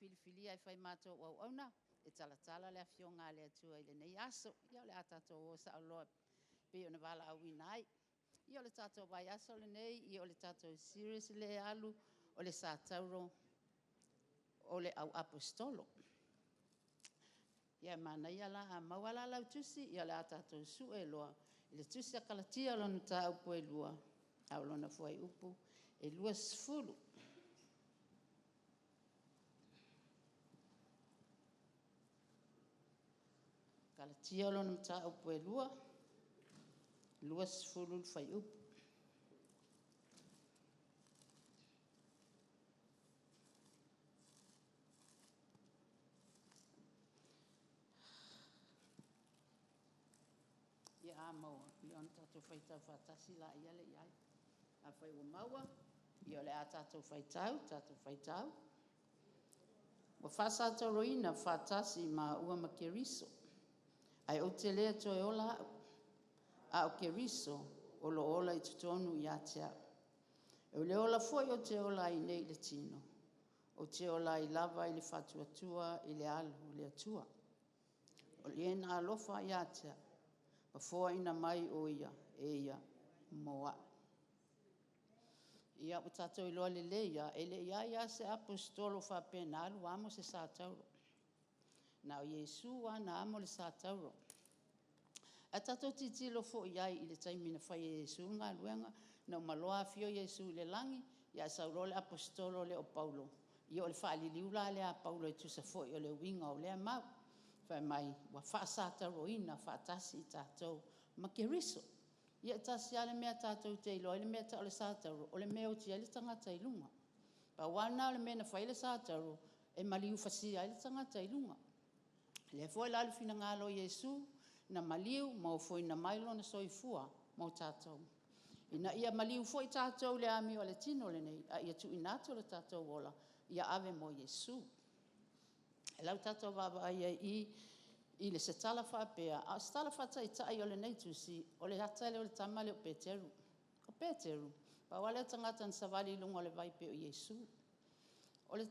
filifilia e fai ma matou auauna e talatala le Afioga a le Atua i lenei aso. Ia o le a tatou o sao loa pei ona valaauina ai. Ia o le tatou vaiaso lenei, ia o le tatou series lea e alu, o le Satauro o le au Aposetolo. Ia e manaia la, a maua la lau tusi, ia o le a tatou sue loa i le tusi a Kalatia o lona mataupu e 2, a o lona fuaiupu e 20. Kalatia o lona mataupu e 2, 20 le fuaiupu. Ia a maua, ia ona tatou faitau faatasi laia lea i ai. Afai ua maua, ia o le a tatou faitau, tatou faitau. Ua faasatauroina faatasi maua ma Keriso, ae ou te le toe ola au, a o Keriso o lo o ola i totonu ia te au. O le ola foi ou te ola ai nei i le tino, ou te ola ai lava i le faatuatua i le Alo o le Atua. O le na alofa ia te au, ma foaina mai o ia e ia mo au. Ia ua tatou iloa lelei lava, e le i i ai lava se Aposetolo faapea na alu amo se satauro. Na o Iesu lava na amo le satauro. Ae tatou tilotilo foi i ai i le taimi na fai ai e Iesu le galuega, na uma loa afio Iesu i le lagi, ae sau loa le Aposetolo lea o Paulo, ia o le faaliliu la lea a Paulo e tusa foi o le uiga o lea mau. Fai mai, ua faasatauroina faatasi i tatou ma Keriso. Ia e tasi lava le mea tatou te iloa ai le mea e tau o le satauro, o le mea e oti ai le tagata i luga. Pau lava lena o le mea na fai ai le satauro, e maliu fasia ai le tagata i luga. O lea foi la o le finagalo o Iesu na maliu ma ofoina mai lona soifua mo tatou, ina ia maliu foi tatou i le amio a le tino lenei, a ia tuuina atu lo tatou ola ia ave mo Iesu. O lau tatou vaavaai ai i i i se tala faapea, a o se tala faataitai o lenei tusi, o le ata lea o le tama lea o Peteru. O Peteru, pau lava lea o le tagata na savali i luga o le vai pei o Iesu.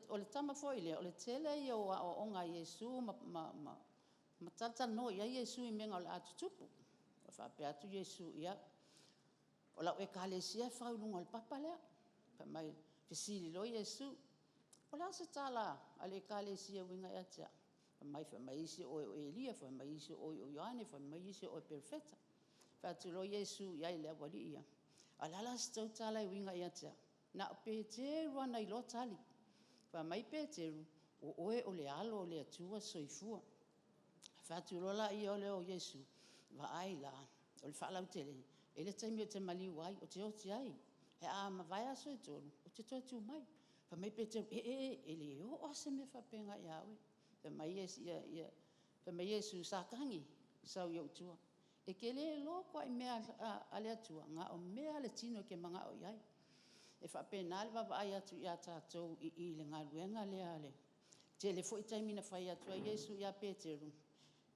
O le tama foi lea, o le tele ia o aoaoga a Iesu ma talatalanoa i ai Iesu i mea o le a tutupu. E faapea atu Iesu, ia, o lau Ekalesia e fau i luga o le papa lea. Fai mai, fesili loa Iesu, o le a se tala a le Ekalesia e uiga ia te au? Fai mai isi o oe o Elia, fai mai isi o oe o Ioane, fai mai isi o oe o le Perofeta. Fai atu loa Iesu i ai i le aualii ia, a o le a la se tou tala e uiga ia te au? Na o Peteru lava na iloa tali. Fai mai Peteru, o oe o le Alo o le Atua soifua. Fai atu loa lea o Iesu, vaai la, o le faalautelega, e i ai le taimi ou te maliu ai, ou te oti ai, ae a mavae aso e 3, ou te toe tu mai. Fai mai Peteru, e, e, e le oo lava se mea faapena ia oe. Fai mai Iesu, Satani, sau i ou tua, e te le loto lava i mea a le Atua, na o mea a le tino e te manao i ai. E faapena le vaavaai atu ia tatou i i le galuega lea. E tele foi taimi na fai atu ai Iesu ia Peteru,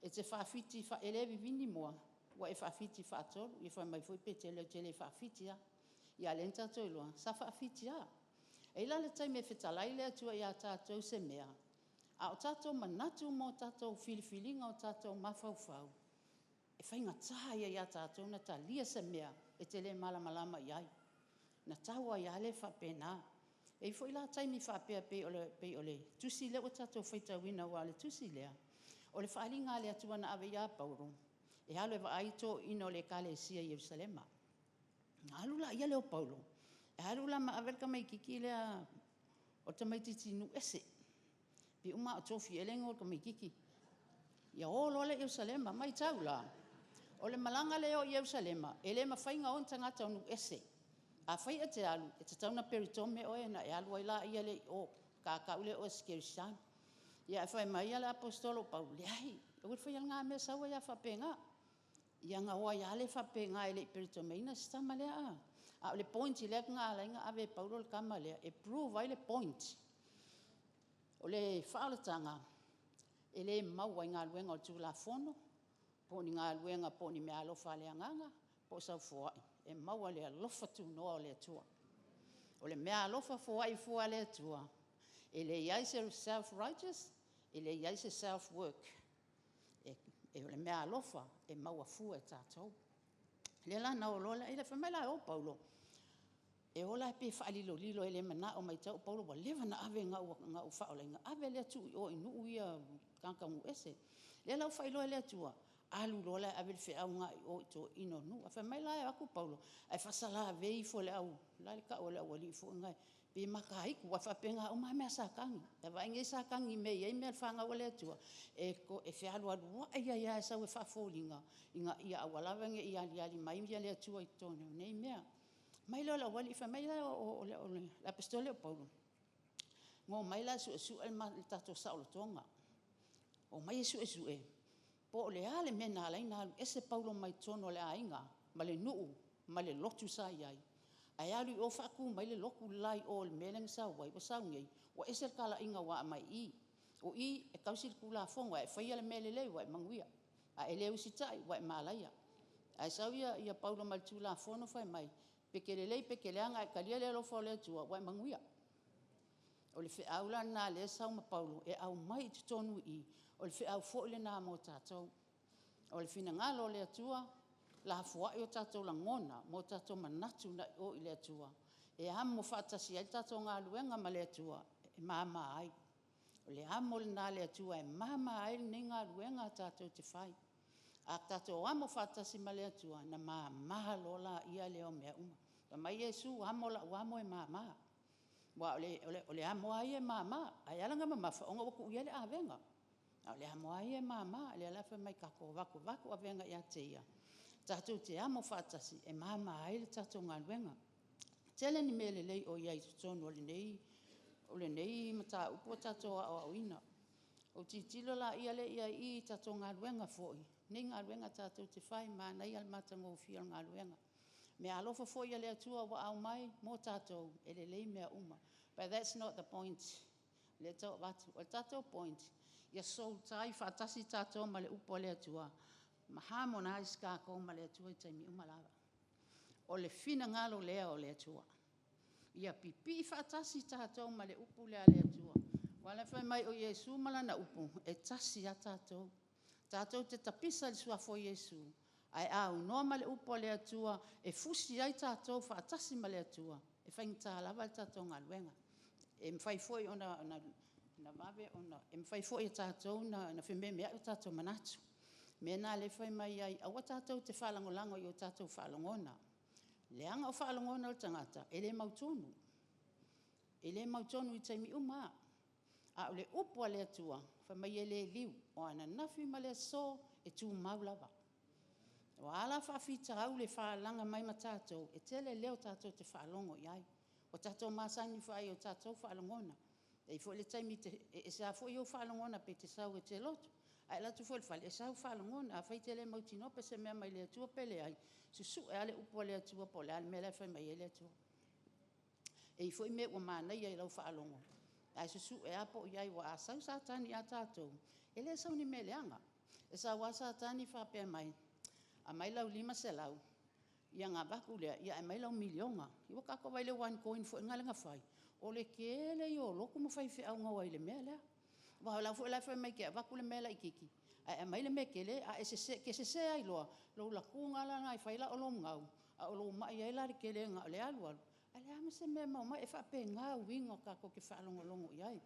e te faafiti, e le vivini moa ua e faafiti faatolu. Ia fai mai foi Peteru, ou te le faafiti lava. Ia a o lea na tatou iloa, sa faafiti lava. E i ai la le taimi e fetalai le Atua ia tatou i se mea, a o tatou manatu ma tatou filifiliga o tatou mafaufau, e faigata ia ia tatou ona talia se mea e te le malamalama i ai, ona tau ai lava lea faapena. E i ai foi la taimi faapea pei o le tusi lea ua tatou faitauina, aua o le tusi lea, o le faaaliga a le Atua na ave ia Paulo e alu e vaai toeaiina o le Ekalesia i Yerusalema. Ona alu lea o Paulo, e alu la ma ave le tamaitiiti lea, o le tamaitiiti nuu ese, pei uma lava o Tofi ea le igoa o le tamaitiiti. Ia o loa lea i Yerusalema. Matau la, o le malaga lea e o i Yerusalema, e le mafai ona o ni tagata o nuu ese. Afai e te alu, e tatau ona peritome oe ona e alu ai lea i o, ta tau lea o oe o se kerisiano. Ae fai mai le Aposetolo o Paulo, leai, aua le faia lena mea, sau ai lava faapena. Ia ona o ai lava lea faapena e le i peritomeina si tama lea. A o le point lea na ala ai ona ave e Paulo le tama lea, e prove ai le point. O le faaolataga, e le maua i galuega o le Tulafono, po o ni galuega po o ni meaalofa a le agaga po o sau foai, e maua i le alofa tunoa o le Atua. O le meaalofa foai fua a le Atua, E leai se self-righteous, e leai se self-work. E o le meaalofa e maua fua e tatou. Lea la na o loa lea, fai mai la e o Paulo, e o la pe faalilolilo e le manao e matau Paulo ua leva ona ave na ou faaolaina, ave lea tuu i o i nuu ia i tagata nuu ese. Lea la ua faailoa e le Atua, alu loa la e ave le feau lena i o i toeaiina o nuu. Ae fai mai la e o atu Paulo ae faasalavei ifo e le au, o le a le tau a le aualii foi na, pe mataitu aua e faapena uma lava mea a Satani. A vaai nei Satani i mea e i ai mea a le fanau a le Atua, e fealualuai ai lava e sau e faafoliga ina ia aua lava ne i aliali mai le Atua i totonu o nei mea. Fai mai lea o le aualii, fai mai la o le Aposetolo ia o Paulo, na omai la e suesue le tatou saolotoga. Omai e suesue po o le a le mea na ala ai ona alu ese Paulo mai totonu o le aiga ma le nuu ma le lotu sa i ai, ae alu i o faatu mai le lotu le la i o i le mea lea na sau ai. Ua sau nei, ua ese le talaiga ua aumai i i. O i e tausi le Tulafono, a e faia le mea lelei ua e manuia, a e le usitai ua e malaia. Ae sau Paulo mai le Tulafono fai mai, pe te lelei pe te leaga a e talia le alofa o le Atua, ua e manuia. O le feau la lena o lea e sau ma Paulo e aumai i totonu i i, o le feau foi lena mo tatou. O le finagalo o le Atua, lafoai o tatou lagona ma o tatou manatu i o i le Atua e amo faatasi ai le tatou galuega ma le Atua e mama ai. O le amo lena a le Atua e mama ai lenei galuega tatou te fai. A tatou amo faatasi ma le Atua, ona mama loa lea o mea uma. Fai mai Iesu, amo lau amo e mama. Aua o le amo lava ia e mama, ae ala ona mamafa ona ua tuu i ai le avega. A o le amo lava ia e mama. O lea la fai mai tatou avatu avega ia te Ia, tatou te amo faatasi e mama ai le tatou galuega. E tele ni mea lelei o i ai i totonu o lenei mataupu ua tatou aoaoina. Ou tilotilo laia lea i ai i i i tatou galuega foi, lenei galuega tatou te fai, manaia le matagofie o le galuega. Meaalofa foi a le Atua ua aumai mo tatou, e lelei mea uma. But that's not the point lea e tau avatu. O le tatou point, ia soltai faatasi tatou ma le upu a le Atua ma harmonize tatou ma le Atua i taimi uma lava. O le finagalo lea o le Atua, ia pipii faatasi tatou ma le upu lea a le Atua. Aua o la e fai mai o Iesu ma lana upu, e tasi lava tatou. Tatou te tapisa i le suafa o Iesu, ae aunoa ma le upu a le Atua e fusi ai tatou faatasi ma le Atua, e faigata lava le tatou galuega. E mafai foi ona vave ona, e mafai foi e tatou ona fememeai o tatou manatu. O le mea lena o lea e fai mai ai, aua tatou te faalagolago i o tatou faalogona, leaga o faalogona o le tagata, e le mautonu, e le mautonu i taimi uma lava. A o le upu a le Atua, fai mai e le liu, o ananafi ma le aso, e tumau lava. O a la faafitauli e falaga mai ma tatou, e tele leo tatou te faalogo i ai. Ua tatou masani foi i tatou faalogona. E i ai foi le taimi, e ese lava foi ou faalogona pe te sau e te lotu, ae alu atu foi i le fale, ese lava ou faalogona. Afai e te le mautinoa pe o se mea mai le Atua pe leai, susue lava le upu a le Atua po o le a le mea la e fai mai ai le Atua. E i ai foi mea ua manaia i lau faalogo, ae susue lava po o i ai, aua a sau Satani ia tatou, e le sau i ni mea leaga. E sau lava Satani faapea mai, aumai lau $500 ona avatu lea, ae aumai lau $1miliona. Ia ua tatou vaai i le one coin foi lea na fai, o le tele ia o lotu ma faifeau na o ai i le mea lea. Aua o la foi e fai mai e te avatu le mea laitiiti, ae aumai le mea tele. A e te sese ai loa, lou alu atu lena la e fai o lou gau, a o lou mai ai la i le tele na o le alu alu, ae leai lava ma se mea e maua mai. E faapena uiga tatou te faalogologo i ai.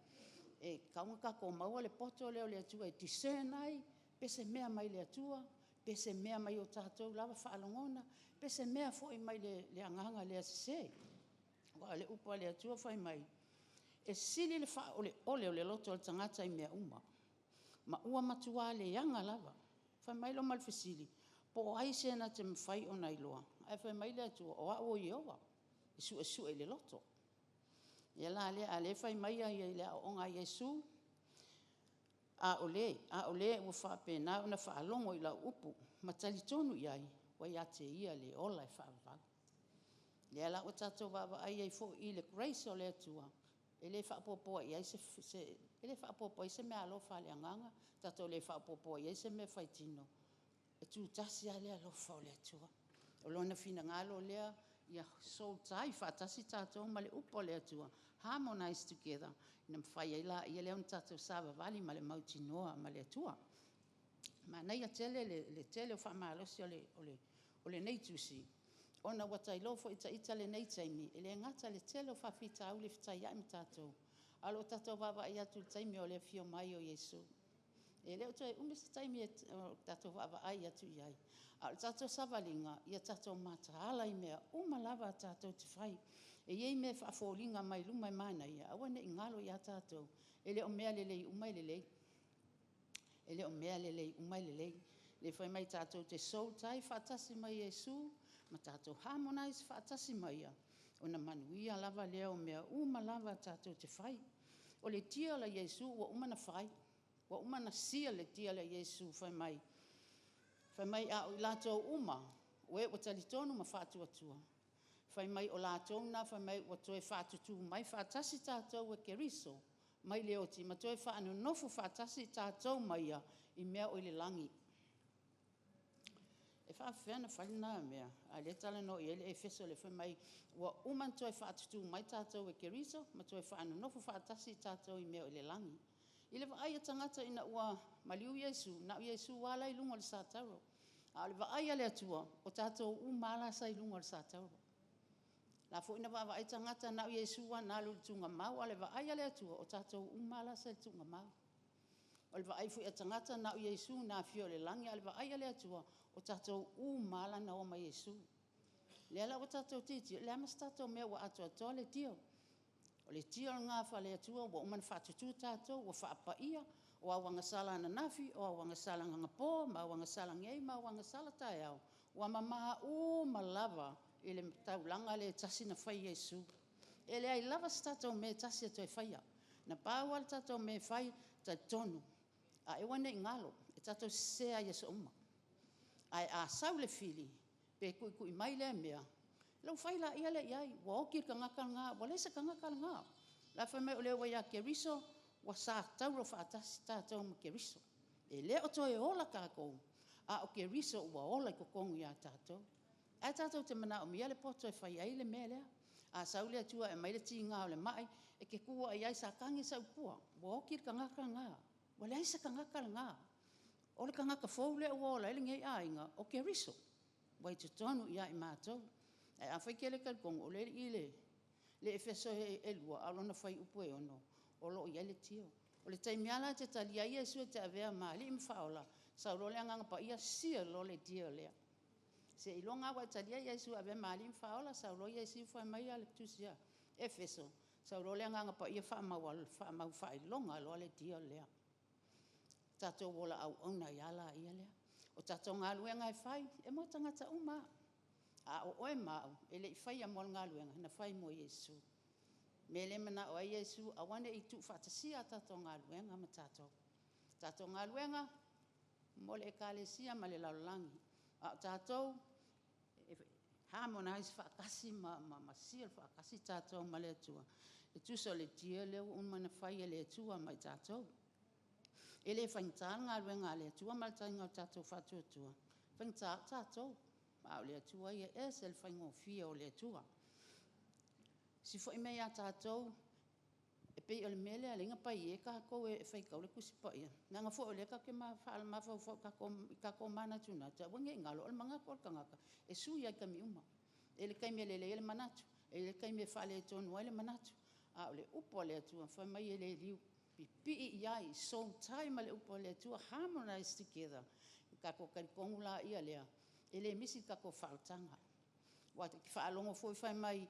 E tatau ona tatou maua le poto lea o le Atua e discern ai pe o se mea mai le Atua, pe o se mea mai o tatou lava faalogona, pe o se mea foi mai le agaga lea sese. Aua o le upu a le Atua fai mai, e sili le faaoleole o le loto o le tagata i mea uma, ma ua matua leaga lava. Fai mai loa ma le fesili, po o ai se na te mafai ona iloa? Ae fai mai le Atua, o au o Ieova e suesue i le loto. Ia la lea, a o lea e fai mai le aoaoga a Iesu, a o le ua faapena ona faalogo i lau upu ma talitonu i ai, ua ia te ia le ola e faavavau. O lea la ua tatou vaavaai ai foi i le grace o le Atua, e le faapoapoa i ai se meaalofa a le agaga, tatou le faapoapoa i ai se meafaitino, e tutasi lava le alofa o le Atua. O Lona finagalo lea ia solitari faatasi tatou ma le upu a le Atua, harmonize together, ina mafai ai laia lea ona tatou savavali ma le mautinoa ma le Atua. Manaia tele le tele o faamalosi o lenei tusi, ona ua ta iloa foi e ita lenei taimi, e le gata i le tele o faafitauli e fetaiai ma tatou, ae o lo o tatou vaavaai atu i le taimi o le afio mai o Iesu. E le o toe umi se taimi o tatou vaavaai atu i ai, a o le tatou savaliga, ia tatou mataala i mea uma lava tatou te fai. E i ai mea e faafoliga mai luma e manaia, aua ne i galo ia tatou, e le o mea lelei uma e lelei. E le o mea lelei uma e lelei. O lea e fai mai tatou te soul tie faatasi ma Iesu ma tatou harmonise faatasi ma ia, ona manuia lava lea o mea uma lava tatou te fai. O le deal a Iesu ua uma ona fai, ua uma ona seal le deal a Iesu fai mai, a o i latou uma o e ua talitonu ma faatuatua, fai mai o latou na fai mai ua toe faatutu mai faatasi tatou e Keriso mai le oti ma toe faanonofo faatasi tatou ma ia i mea o i le lagi. E faapefea ona fai lena mea? A o lea e talanoa i ai le Efeso lea fai mai ua uma ona toe faatutu mai tatou e Keriso ma toe faanonofo faatasi tatou i mea o i le lagi. I le vaai a tagata ina ua maliu Iesu, na o Iesu lava la e i luga o le satauro. A o le vaai a le Atua, o tatou uma lava la sa i luga o le satauro. O la foi na vaavaai tagata na o Iesu lava na alu i le tuugamau, a o le vaai a le Atua, o tatou uma lava la sa i le tuugamau. O le vaai foi a tagata na o Iesu na afio i le lagi, a o le vaai a le Atua, o tatou uma lava la na o ma Iesu. O lea la ua tatou tilotilo, e leai ma se tatou mea ua atoatoa le deal. O le deal lena faale-Atua ua uma ona faatutu tatou, ua faapaia, o au agasala ananafi, o au agasala anapo, ma au agasala nei ma au agasala taeao, ua mama uma lava i le taulaga lea e tasi na fai e Iesu. E leai lava se tatou mea e tasi e toe faia. Na pau lava le tatou mea e fai, talitonu, ae aua ne i galo, e tatou te sese lava i aso uma. Ae a sau le fili pe tuitui mai lea mea, ona ou fai laia lea i ai, ua oti le tagata lena, ua leai se tagata lena. O la e fai mai o le ua ia Keriso, ua satauro faatasi tatou ma Keriso. E le o toe ola tatou, a o Keriso ua ola i totonu ia tatou. Ae tatou te manaomia le poto e fai ai le mea lea. A sau le Atua e aumai le tiga o le mai, e te tu lava i ai, sa tagi sau pua, ua oti le tagata lena, ua leai se tagata lena. O le tagata fou lea ua ola ai lenei aiga, o Keriso ua i totonu ia i matou. Ae afai e te le talitonu, o lea e i i le Efeso e 2 a o lona fuaiupu e 6, o lo o i ai le deal. O le taimi lava la e te talia ai Iesu e te avea ma Alii ma Faaola, sau loa le Agaga Paia seal loa le deal lea. Seiloga lava ua e talia Iesu e avea ma Alii ma Faaola, sau loa Iesu fai mai le tusi a Efeso, sau loa le Agaga Paia faamau faailoga loa le deal lea. Tatou ola auauna ai lava laia lea. O tatou galuega e fai, e mo tagata uma lava. A o oe ma au, e le i faia mo le galuega, na fai mo Iesu. O le mea lea e manao ai Iesu, aua ne i tuufaatasia a tatou galuega ma tatou. O tatou galuega, mo le ekalesia ma le lalolagi, a o tatou, e harmonise faatasi ma seal faatasi tatou ma le Atua e tusa o le deal lea ua uma ona fai e le Atua ma i tatou. E le faigata le galuega a le Atua ma le taliga o le tatou faatuatua, e faigata o tatou, a o le Atua ia e ese le faigofie o le Atua. O isi foi mea ia tatou, e pei o le mea lea e ala ai ona paiē tatou e faitau le Tusi Paia, leaga foi o lea tatou te mafaufau i tatou manatunatu, ae aua ne i galo, o le manatu o le tagata, e sui lava i taimi uma. E i ai le taimi e lelei ai le manatu, e i ai le taimi e faaletonu ai le manatu. A o le upu a le Atua, fai mai e le liu, pipii i ai, solitae ma le upu a le Atua, harmonise together, ona tatou talitonu laia lea, e le misi le tatou faaolataga. Aua e te faalogo foi fai mai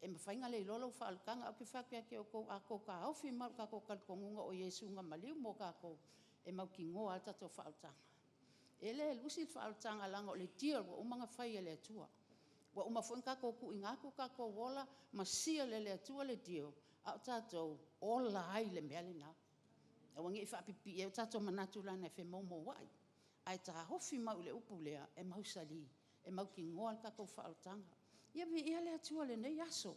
e mafai ona le iloa lou faaolataga. Ae ou te fai atu ia te outou, a outou taofi mai lo tatou talitonuga o Iesu na maliu mo tatou, e mautinoa lava le tatou faaolataga. E le lusi le faaolataga leaga o le deal ua uma ona fai e le Atua. Ua uma foi ona tatou tuuina atu o tatou ola ma seal e le Atua le deal, a o tatou, ola ai le mea lena. Aua ne i faapipii ai o tatou manatu leaga e femoumouai, ae taofi mau i le upu lea, e mausali, e mautinoa le tatou faaolataga. Ia viia le Atua i lenei aso.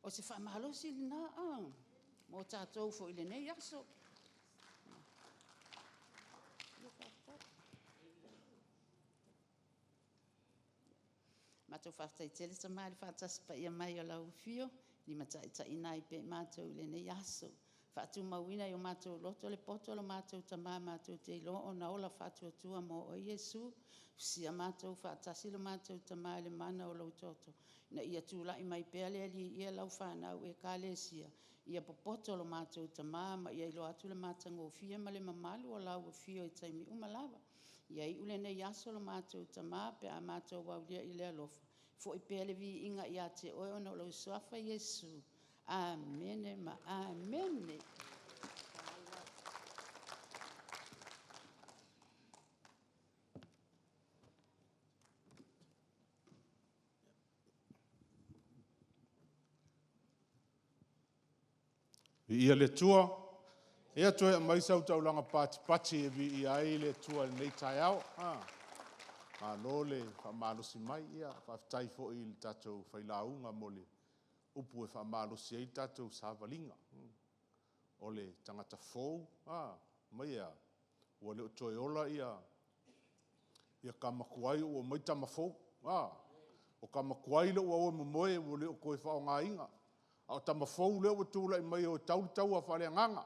O se faamalosi lena mo tatou foi i lenei aso. Matou faafetai tele Tama i le faatasi paia mai o lau Afio. Limataitaiina ai pea i matou i lenei aso. Faatumauina i o matou loto le poto a lo matou Tama matou te iloa ona ola faatuatua mo oe Iesu. Fusia matou faatasi lo matou Tama i le mana o lou Toto, ina ia tulai mai pea le Alii ia lau fanau Ekalesia, ia popoto lo matou Tama ma ia iloa atu le matagofie ma le mamalu o lau afio i taimi uma lava. Ia iu lenei aso lo matou Tama pe a matou aulia i le alofa, foi pea le viiga ia te oe ona o lou Suafa Iesu. Amene ma Amene. Viia le Atua. Ia toe aumai sau taulaga patipati e viia ai le Atua i lenei taeao. Malo le faamalosi mai, faafetai foi i le tatou failauga mo le upu e faamalosi ai le tatou savaliga. O le tagata fou, fai mai e a? Ua le toe ola ia tama tuai ua omai tama fou. O tama tuai lea ua o e momoe ua le toe faaaogaina, a o tama fou lea ua tulai mai e o e tau le taua faale-Agaga.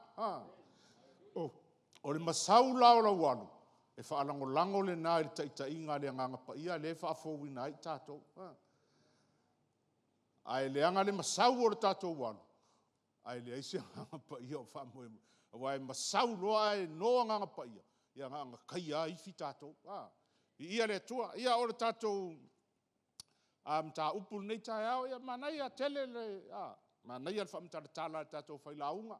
O le masau la o lau alu, e faalagolago lena i le taitaiga a le Agaga Paia lea e faafouina ai tatou. Ae leaga le masau o le tatou alu, ae leai se Agaga Paia o faamoemoe, aua e masau loa ae no Agaga Paia, ia na ona taia lava ifi tatou. Viia le Atua. Ia o le tatou mataupu i lenei taeao, e manaia tele le faamatalatala a le tatou failauga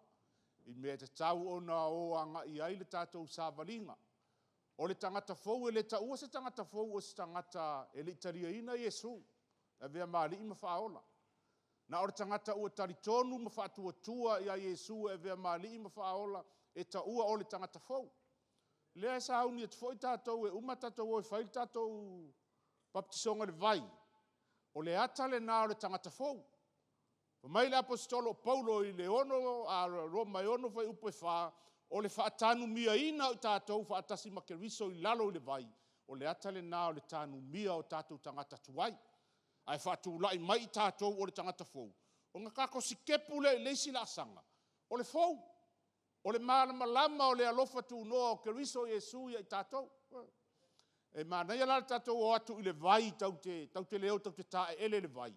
i mea e tatau ona o agai i ai le tatou savaliga. O le tagata fou, e le taua se tagata fou o se tagata e le i taliaina Iesu e avea ma Alii ma Faaola. Na o le tagata ua talitonu ma faatuatua ia Iesu e avea ma Alii ma Faaola e taua o le tagata fou. O lea e sauni atu foi tatou e uma tatou o e fai le tatou papatisoga i le vai, o le ata lena o le tagata fou. Fai mai le aposetolo o Paulo i le Roma e 6 fuaiupu 4, o le faatanumiaina o i tatou faatasi ma Keriso i lalo o le vai, o le ata lena o le tanumia o tatou tagata tuai, ae faatulai mai i tatou o le tagata fou, ona tatou sitepu lea i le isi laasaga, o le fou. O le malamalama o le alofa tunoa o Keriso Iesu ia i tatou. E manaia la le tatou o atu i le vai tatou te le o tatou te taeele i le vai,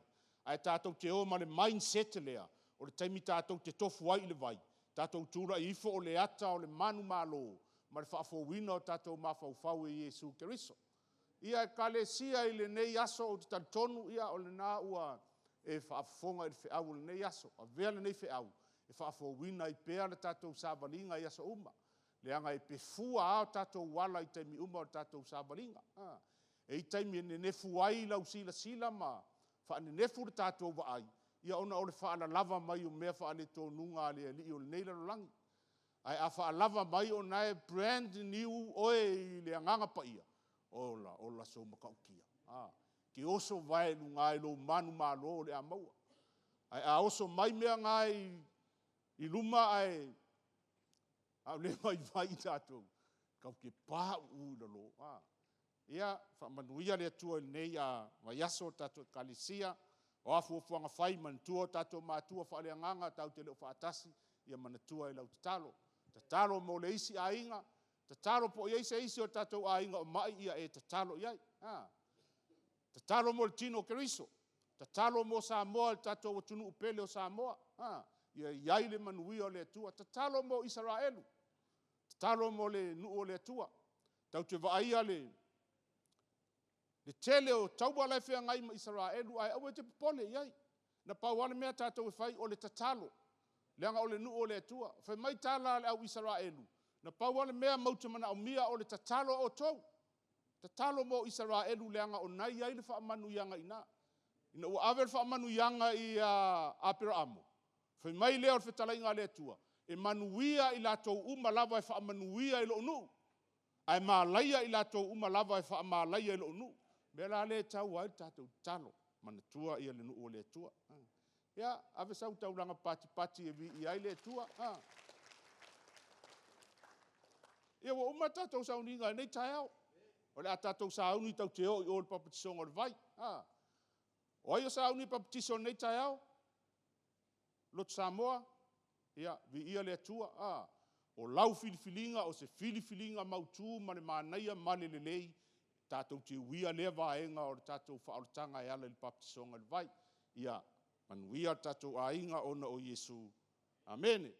ae tatou te o ma le mindset lea, o le taimi tatou te tofu ai i le vai, tatou tulai ifo o le ata o le manumalo ma le faafouina o tatou mafaufau e Iesu Keriso. Ia Ekalesia i lenei aso, ou te talitonu o lena ua e faafofoga i le feau o lenei aso. Avea lenei feau e faafouina ai pea le tatou savaliga i aso uma, leaga e fua lava o tatou ala i taimi uma o le tatou savaliga. E i ai taimi e nenefu ai lau silasila ma faanenefu le tatou vaai, ona o le faalalava mai o mea faaletonuga a le alii o lenei lalolagi. Ae a faalava mai o lena e brand new oe i le Agaga Paia, ola ola sou matautia. E te oso vae i luga i lou manumalo o le a maua. Ae a oso mai mea na i luma ae o lea e vaivai tatou, tatou te pauu i lalo. Ia faamanuia le Atua i lenei vaiaso i le tatou Ekalesia. O a fuafuaga fai, manatua o tatou matua faaleagaga tatou te le o faatasi, ia manatua i lau tatalo. Tatalo mo le isi aiga, tatalo po o i ai se isi o tatou aiga o mai, ia e tatalo i ai. Tatalo mo le tino o Keriso, tatalo mo Samoa le tatou atunuu pele o Samoa, ia i ai le manuia o le Atua. Tatalo mo Isaraelu, tatalo mo le nuu o le Atua. Tatou te vaaia le tele o taua la e feagai ma Isaraelu, ae aua e te popole i ai. Na pau lava le mea tatou te fai o le tatalo, leaga o le nuu o le Atua. Fai mai tala a le au Isaraelu, na pau lava le mea matou te manaomia o le tatalo a outou, tatalo mo Isaraelu leaga o lena e i ai le faamanuiaga i ina. Ina ua ave le faamanuiaga ia Aperamo, fai mai lea o le fetalaiga a le Atua, e manuia i latou uma lava e faamanuia i lou nuu, ae malaia i latou uma lava e faamalaia i lou nuu. O le mea la lea e tatau ai ona tatou tatalo, manatua le nuu o le Atua. Ia, ave sau taulaga patipati e viia ai le Atua. Ia ua uma a tatou sauniga i lenei taeao, o le a tatou sauni tatou te o i o i le papatisoga i le vai. O ai o sauni e papatiso i lenei taeao? Lotu Samoa, ia, viia le Atua, a, o lau filifiliga o se filifiliga mautu ma le manaia ma le lelei, tatou te uia lea vaega o le tatou faaolataga e ala i le papatisoga i le vai. Ia manuia le tatou aiga ona o Iesu. Amene.